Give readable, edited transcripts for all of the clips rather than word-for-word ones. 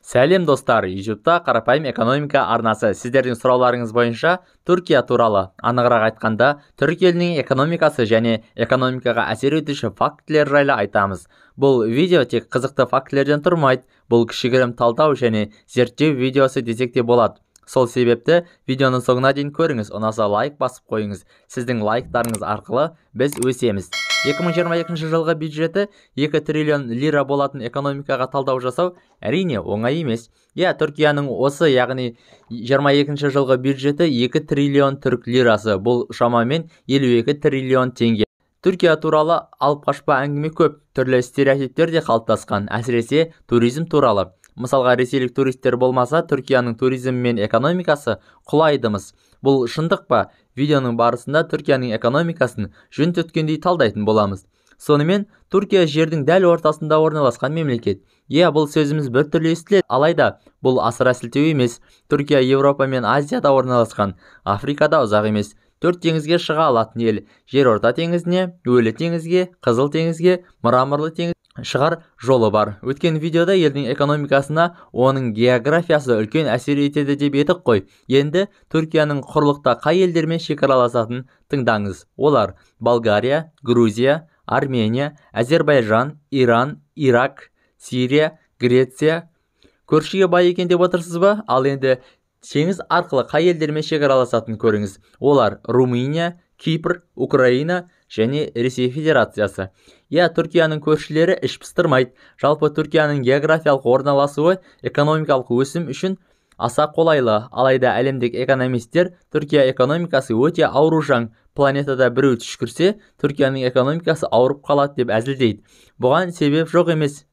Сәлем достар, YouTube'та қарапайым экономика арнасы. Сіздердің сұрауларыңыз бойынша Түркия туралы, анығырақ айтқанда, түрік елінің экономикасы және экономикаға әсер етуші фактілер жайлы айтамыз. Бұл видео тек қызықты фактілерден тұрмайды, бұл кішігірім талдау және зерттеу видеосы десек те болады. Сол себепті видеоның соңына дейін көріңіз, ұнаса лайк басып қойыңыз. Сіздің лайктарыңыз арқылы біз өсеміз. 2022 жылғы бюджеті 2 триллион лира болатын экономикаға талдау жасау әрине оңай емес. Иә, Түркияның осы, яғни 22 жылғы бюджеті 2 триллион түрік лирасы, бұл шамамен 52 триллион теңге. Түркия туралы алып қашпа әңгіме көп, түрлі стереотиптер де қалыптасқан, әсіресе туризм туралы. Мысалға, ресейлік туристер болмаса, Түркияның туризмі мен экономикасы құлайдымыз. Бұл шындық па? Видеоның барысында Түркияның экономикасын жүн түткендей талдайтын боламыз. Сонымен, Түркия жердің дәл ортасында орналасқан мемлекет. Иә, бұл сөзіміз біртүрлі естіледі, алайда бұл асыра сілтеу емес. Түркия Еуропа мен Азияда орналасқан, Африкада ұзақ емес. Төрт теңізге шыға алатын ел. Жерорта теңізіне, Өлі теңізге, Қызыл теңізге, Мраморлы теңіз шығар жолы бар. Өткен видеода елдің экономикасына оның географиясы үлкен әсер етеді деп едік қой. Енді Түркияның құрлықта қай елдермен шекараласатынын тыңдаңыз. Олар Болгария, Грузия, Армения, Әзербайжан, Иран, Ирак, Сирия, Греция. Көршіге бай екен деп отырсыз ба? Ал енді теңіз арқылы қай елдермен шекараласатынын көріңіз. Олар Румыния, Кипр, Украина және Ресей Федерациясы. Иә, Түркияның көршілері іш пыстырмайды. Жалпы Түркияның географиялық орналасуы экономикалық өсім үшін аса қолайлы. Алайда әлемдік экономистер Түркия экономикасы өте аурушаң, планетада біреу түшкірсе, Түркияның экономикасы ауырып қалады деп әзілдейді. Бұған себеп жоқ емес.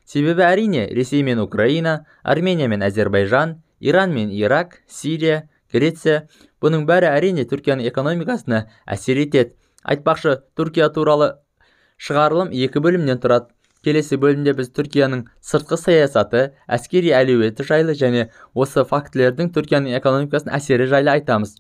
Себебі әрине Ресей мен Украина, Армения мен Әзербайжан, Иран мен Ирак, Сирия, Греция. Бұның бәрі әрине Түркияның экономикасына әсер етеді. Айтпақшы, Түркия туралы шығарылым екі бөлімнен тұрады. Келесі бөлімде біз Түркияның сыртқы саясаты, әскери әлеуеті жайлы және осы фактілердің Түркияның экономикасына әсері жайлы айтамыз.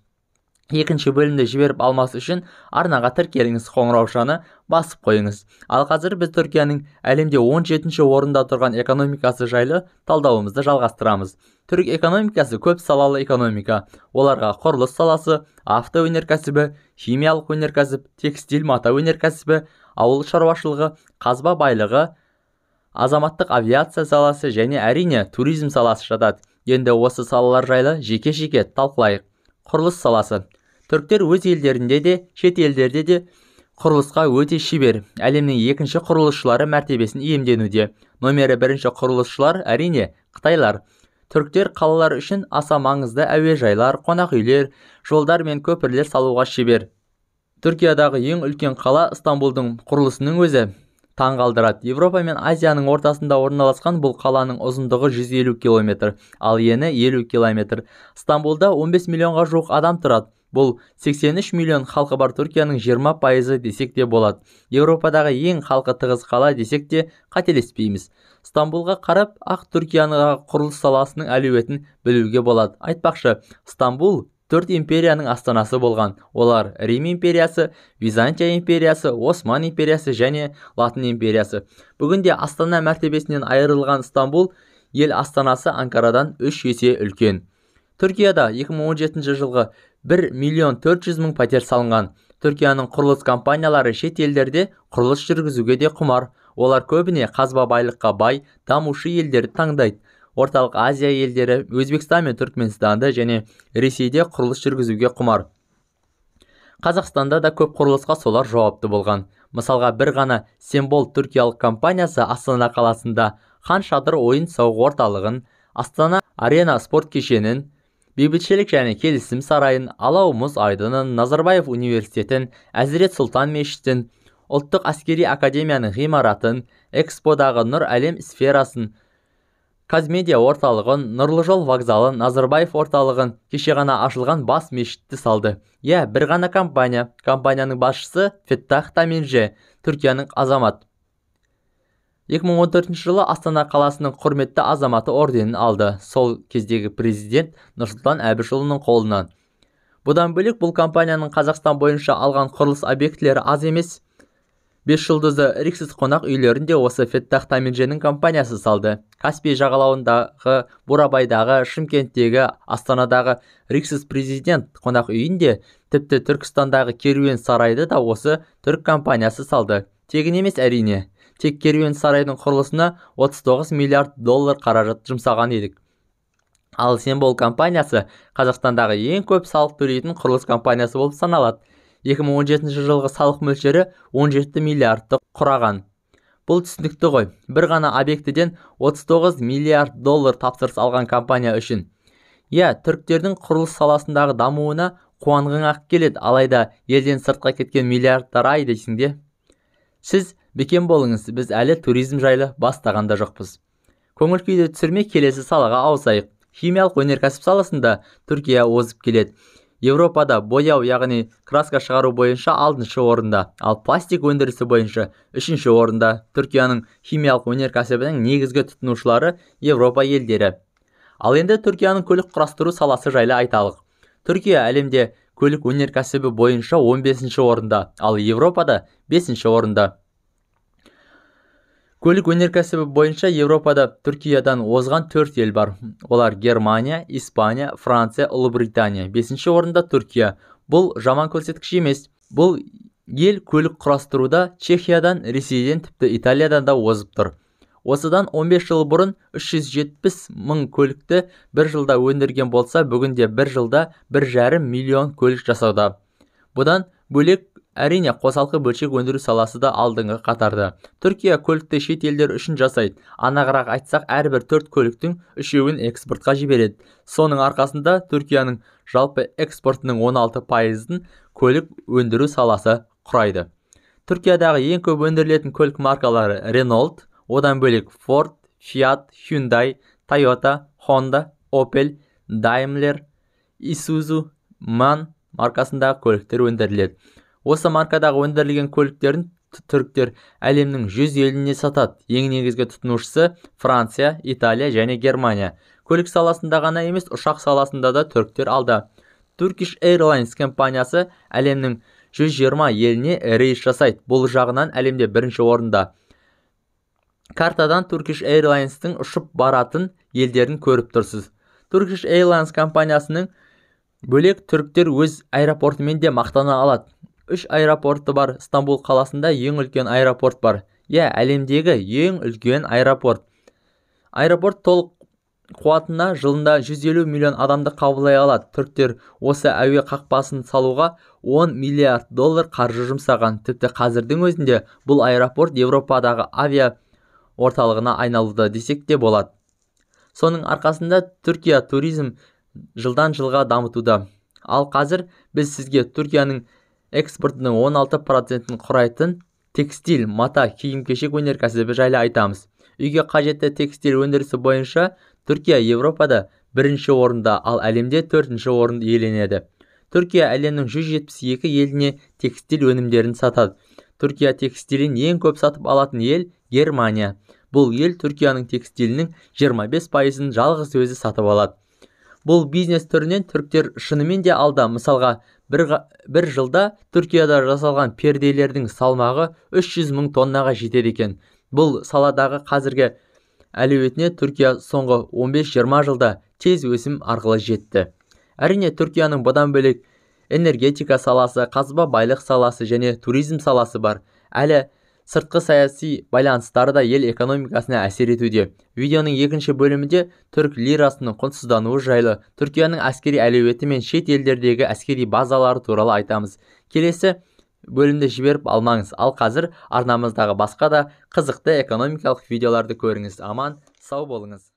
Екінші бөлімді жіберіп алмас үшін арнаға тіркеліңіз, қоңыраушаны басып қойыңыз. Ал қазір біз Түркияның әлемде 17-ші орында тұрған экономикасы жайлы талдауымызды жалғастырамыз. Түрік экономикасы көп салалы экономика. Оларға құрылыс саласы, авто өнеркәсібі, химиялық өнеркәсіп, текстиль мата өнеркәсібі, ауыл шаруашылығы, қазба байлығы, азаматтық авиация саласы және әрине туризм саласы жатады. Енді осы салалар жайлы жеке-жеке талқылайық. Құрылыс саласы. Түріктер өз елдерінде де, шет елдерде де құрылысқа өте шебер. Әлемнің екінші құрылысшылары мәртебесін иемденуде. Номері бірінші құрылысшылар әрине қытайлар. Түріктер қалалар үшін аса маңызды әуежайлар, қонақ үйлер, жолдар мен көпірлер салуға шебер. Түркиядағы ең үлкен қала Стамбулдың құрылысының өзі таң қалдырады. Еуропа мен Азияның ортасында орналасқан бұл қаланың ұзындығы 150 километр, ал ені 50 километр. Стамбулда 15 миллионға жуық адам тұрады. Бұл 83 миллион халқы бар Түркияның 20% десек те болады. Еуропадағы ең халқы тығыз қала десек те қателеспейміз. Стамбулға қарап, ақ Түркияның құрылыс саласының әлеуетін білуге болады. Айтпақшы, Стамбул төрт империяның астанасы болған. Олар Рим империясы, Византия империясы, Осман империясы және Латын империясы. Бүгінде астана мәртебесінен айырылған Стамбул ел астанасы Анкарадан 3 есе үлкен. Түркияда 2017 жылғы 1 миллион 400 мың пәтер салынған. Түркияның құрылыс компаниялары шет елдерде құрылыс жүргізуге де құмар. Олар көбіне қазба байлыққа бай, дамушы елдерді таңдайды. Орталық Азия елдері, Өзбекстан мен Түркменстанды және Ресейде құрылыс жүргізуге құмар. Қазақстанда да көп құрылысқа солар жауапты болған. Мысалға, бір ғана Сембол түркиялық компаниясы Астана қаласында Хан Шатыр ойын-сауық орталығын, Астана Арена спорт кешенін, Бейбітшілік және келісім сарайын, Алау мұз айдынын, Назарбаев университетін, Әзірет Сұлтан мешітін, Ұлттық әскери академияның ғимаратын, Эксподағы Нұр әлем сферасын, Казмедиа орталығын, Нұрлы жол вокзалын, Назарбаев орталығын, кеше ғана ашылған бас мешітті салды. Иә, бір ғана компания. Компанияның басшысы Феттах Таминже, Түркияның азамат. 2014 жылы Астана қаласының құрметті азаматы орденін алды. Сол кездегі президент Нұрсұлтан Әбішұлының қолынан. Бұдан бөлек бұл компанияның Қазақстан бойынша алған құрылыс объектілері аз емес. 5 жұлдызды Риксос қонақ үйлерін де осы Феттах Тамирдженің компаниясы салды. Каспий жағалауындағы, Бурабайдағы, Шымкенттегі, Астанадағы Риксос Президент қонақ үйін де, тіпті Түркістандағы керуен сарайды да осы түрік компаниясы салды. Тегін емес әрине. Тек керуен сарайдың құрылысына 39 миллиард доллар қаражат жұмсаған едік. Ал Сенбол компаниясы Қазақстандағы ең көп салық төлейтін құрылыс компаниясы болып саналады. 2017 жылғы салық мөлшері 17 миллиардты құраған. Бұл түсінікті ғой. Бір ғана объектіден 39 миллиард доллар тапсырыс алған компания үшін. Иә, түріктердің құрылыс саласындағы дамуына қуанғың-ақ келеді, алайда елден сыртқа кеткен миллиардтар ай дейсің де. Сіз бекем болыңыз, біз әлі туризм жайлы бастаған да жоқпыз. Көңіл күйді түсірмей келесі салаға ауысайық. Химиялық өнеркәсіп саласында Түркия озып келеді. Европада бояу, яғни краска шығару бойынша 6-шы орында, ал пластик өндірісі бойынша 3-ші орында. Түркияның химиялық өнеркәсібінің негізгі тұтынушылары Европа елдері. Ал енді Түркияның көлік құрастыру саласы жайлы айталық. Түркия әлемде көлік өнеркәсібі бойынша 15-ші орында, ал Европада 5-ші орында. Көлік өнеркәсібі бойынша Европада Түркиядан озған 4 ел бар. Олар Германия, Испания, Франция, Ұлыбритания. 5-ші орында Түркия. Бұл жаман көрсеткіш емес. Бұл ел көлік құрастыруда Чехиядан, Ресейден, тіпті Италиядан да озып тұр. Осыдан 15 жыл бұрын 370 мың көлікті бір жылда өндірген болса, бүгінде бір жылда 1,5 миллион көлік жасауда. Бұдан бөлек әрине қосалқы бөлшек өндіру саласы да алдыңғы қатарда. Түркия көлікті шет елдер үшін жасайды. Анығырақ айтсақ, әрбір 4 көліктің 3-ін экспортқа жібереді. Соның арқасында Түркияның жалпы экспортының 16%-ын көлік өндіру саласы құрайды. Түркиядағы ең көп өндірілетін көлік маркалары Renault, одан бөлек Ford, Fiat, Hyundai, Toyota, Honda, Opel, Daimler, Isuzu, MAN маркасындағы көліктер өндіріледі. Осы маркадағы өндірілген көліктерін түріктер әлемнің 100 еліне сатады. Ең негізгі тұтынушысы Франция, Италия және Германия. Көлік саласында ғана емес, ұшақ саласында да түріктер алда. Turkish Airlines компаниясы әлемнің 120 еліне рейс жасайды. Бұл жағынан әлемде бірінші орында. Картадан Turkish Airlines'тың ұшып баратын елдерін көріп тұрсыз. Turkish Airlines компаниясының бөлек түріктер өз аэропортымен де мақтана алады. 3 аэропорты бар. Стамбул қаласында ең үлкен аэропорт бар. Иә, әлемдегі ең үлкен аэропорт. Аэропорт толық қуатына жылында 150 миллион адамды қабылдай алады. Түріктер осы әуе қақпасын салуға 10 миллиард доллар қаржы жұмсаған. Тіпті қазірдің өзінде бұл аэропорт Европадағы авиа орталығына айналуда десек те болады. Соның арқасында Түркия туризм жылдан жылға дамытуда. Ал қазір біз сізге Түркияның экспортының 16%-ін құрайтын текстиль, мата, киім-кешек өнеркәсібі жайлы айтамыз. Үйге қажетті текстиль өндірісі бойынша Түркия Европада бірінші орында, ал әлемде 4-ші орынды иеленеді. Түркия әлемнің 172 еліне текстиль өнімдерін сатады. Түркия текстилін ең көп сатып алатын ел Германия. Бұл ел Түркияның текстилінің 25%-ын жалғыз өзі сатып алады. Бұл бизнес түрінен түріктер шынымен де алда. Мысалға, бір жылда Түркияда жасалған перделердің салмағы 300 мың тоннаға жетеді екен. Бұл саладағы қазіргі әлеуетіне Түркия соңғы 15-20 жылда тез өсім арқылы жетті. Әрине, Түркияның бұдан бөлек энергетика саласы, қазба байлық саласы және туризм саласы бар. Әлі сыртқы саяси байланыстары да ел экономикасына әсер етуде. Видеоның екінші бөлімінде түрік лирасының құнсыздануы жайлы, Түркияның әскери әлеуеті мен шет елдердегі әскери базалары туралы айтамыз. Келесі бөлімді жіберіп алмаңыз. Ал қазір арнамыздағы басқа да қызықты экономикалық видеоларды көріңіз. Аман, сау болыңыз.